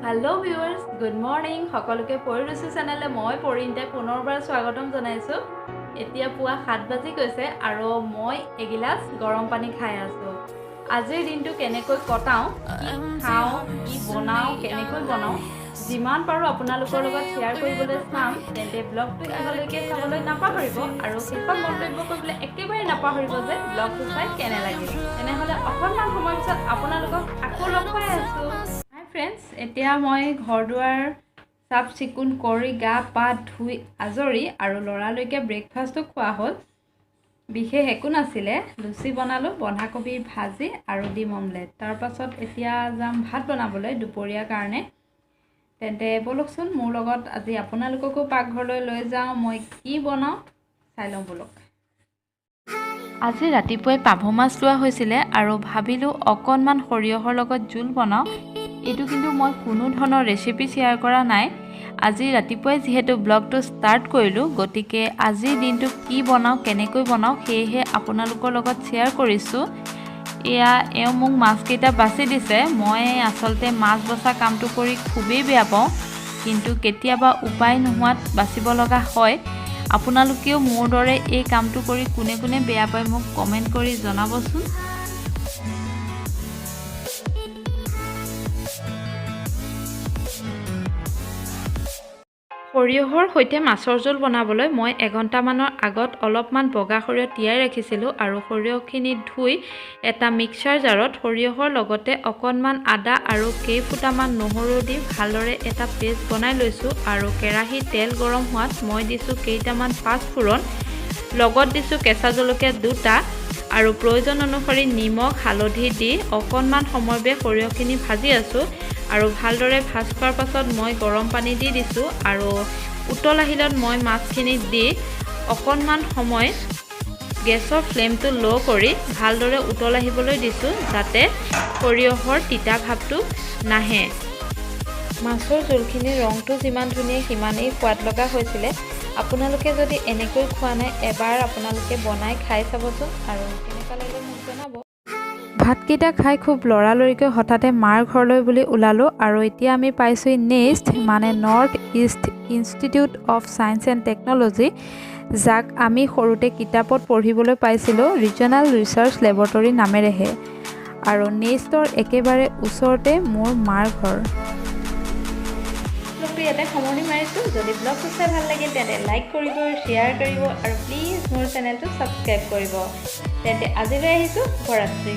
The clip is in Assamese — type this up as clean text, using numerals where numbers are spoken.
হেল্ল' ভিউৱাৰ্ছ, গুড মৰ্ণিং সকলোকে। পৰিৰুচি চেনেলে মই পৰিণীতাই পুনৰবাৰ স্বাগতম জনাইছোঁ। এতিয়া পুৱা 7 বাজি গৈছে আৰু মই এগিলাচ গৰম পানী খাই আছোঁ। আজিৰ দিনটো কেনেকৈ কটাওঁ, কি খাওঁ, কি বনাওঁ, কেনেকৈ বনাওঁ, যিমান পাৰোঁ আপোনালোকৰ লগত শ্বেয়াৰ কৰিবলৈ চাম। তেন্তে ব্লগটো শেষলৈকে চাবলৈ নাপাহৰিব আৰু শেষত মন্তব্য কৰিবলৈ একেবাৰে নাপাহৰিব যে ব্লগটো চাই কেনে লাগিল। তেনেহ'লে অকণমান সময়ৰ পিছত আপোনালোকক আকৌ লগ পাই আছোঁ। হাই ফ্ৰেণ্ডছ, এতিয়া মই ঘৰ দুৱাৰ চাফ চিকুণ কৰি, গা পা ধুই আজৰি আৰু লৰালৰিকৈ ব্ৰেকফাষ্টো খোৱা হ'ল। বিশেষ একো নাছিলে, লুচি বনালোঁ, বন্ধাকবিৰ ভাজি আৰু ডিম অমলেট। তাৰপাছত এতিয়া যাম ভাত বনাবলৈ দুপৰীয়াৰ কাৰণে। তেন্তে ব'লকচোন মোৰ লগত, আজি আপোনালোককো পাকঘৰলৈ লৈ যাওঁ। মই কি বনাওঁ চাই লওঁ ব'লক। আজি ৰাতিপুৱাই পাভ মাছ লোৱা হৈছিলে আৰু ভাবিলোঁ অকণমান সৰিয়হৰ লগত জোল বনাওঁ। এইটো কিন্তু মই কোনো ধৰণৰ ৰেচিপি শ্বেয়াৰ কৰা নাই। আজি ৰাতিপুৱাই যিহেতু ব্লগটো ষ্টাৰ্ট কৰিলোঁ, গতিকে আজিৰ দিনটো কি বনাওঁ, কেনেকৈ বনাওঁ, সেয়েহে আপোনালোকৰ লগত শ্বেয়াৰ কৰিছোঁ। এয়া এওঁ মোক মাছকেইটা বাছি দিছে। মই আচলতে মাছ বচা কামটো কৰি খুবেই বেয়া পাওঁ, কিন্তু কেতিয়াবা উপায় নোহোৱাত বাচিব লগা হয়। আপোনালোকেও মোৰ দৰে এই কামটো কৰি কোনে কোনে বেয়া পায়, মোক কমেণ্ট কৰি জনাবচোন। সৰিয়হৰ সৈতে মাছৰ জোল বনাবলৈ মই এঘণ্টামানৰ আগত অলপমান বগা সৰিয়হ তিয়াই ৰাখিছিলোঁ আৰু সৰিয়হখিনি ধুই এটা মিক্সাৰ জাৰত সৰিয়হৰ লগতে অকণমান আদা আৰু কেইফুটামান নহৰু দি ভালদৰে এটা পেষ্ট বনাই লৈছোঁ। আৰু কেৰাহীত তেল গৰম হোৱাত মই দিছোঁ কেইটামান পাঁচফোৰণ, লগত দিছোঁ কেঁচা জলকীয়া দুটা আৰু প্ৰয়োজন অনুসৰি নিমখ, হালধি দি অকণমান সময় বাবে সৰিয়হখিনি ভাজি আছোঁ। আৰু ভালদৰে ভাজ খোৱাৰ পাছত মই গৰম পানী দি দিছোঁ আৰু উতল আহিলত মই মাছখিনি দি অকণমান সময় গেছৰ ফ্লেমটো ল' কৰি ভালদৰে উতল আহিবলৈ দিছোঁ, যাতে সৰিয়হৰ তিতা ভাৱটো নাহে। মাছৰ জোলখিনিৰ ৰংটো যিমান ধুনীয়া, সিমানেই সোৱাদ লগা হৈছিলে। আপোনালোকে যদি এনেকৈ খোৱা নাই, এবাৰ আপোনালোকে বনাই খাই চাবচোন আৰু কেনেকুৱা লাগিলে মোক জনাব। ভাতকেইটা খাই খুব লৰালৰিকৈ হঠাতে মাৰ ঘৰলৈ বুলি ওলালোঁ আৰু এতিয়া আমি পাইছোঁ নেষ্ট, মানে north east institute of science and technology, যাক আমি সৰুতে কিতাপত পঢ়িবলৈ পাইছিলোঁ ৰিজনেল ৰিচাৰ্চ লেবৰেটৰী নামেৰেহে। আৰু নেষ্টৰ একেবাৰে ওচৰতে মোৰ মাৰ ঘৰ। ব্লগটো ইয়াতে সামৰণি মাৰিছোঁ। যদি ব্লগটো চাই ভাল লাগিল, তেন্তে লাইক কৰিব, শ্বেয়াৰ কৰিব আৰু প্লিজ মোৰ চেনেলটো ছাবস্ক্ৰাইব কৰিব। তেন্তে আজিলৈ আহিছোঁ, শুভৰাত্ৰি।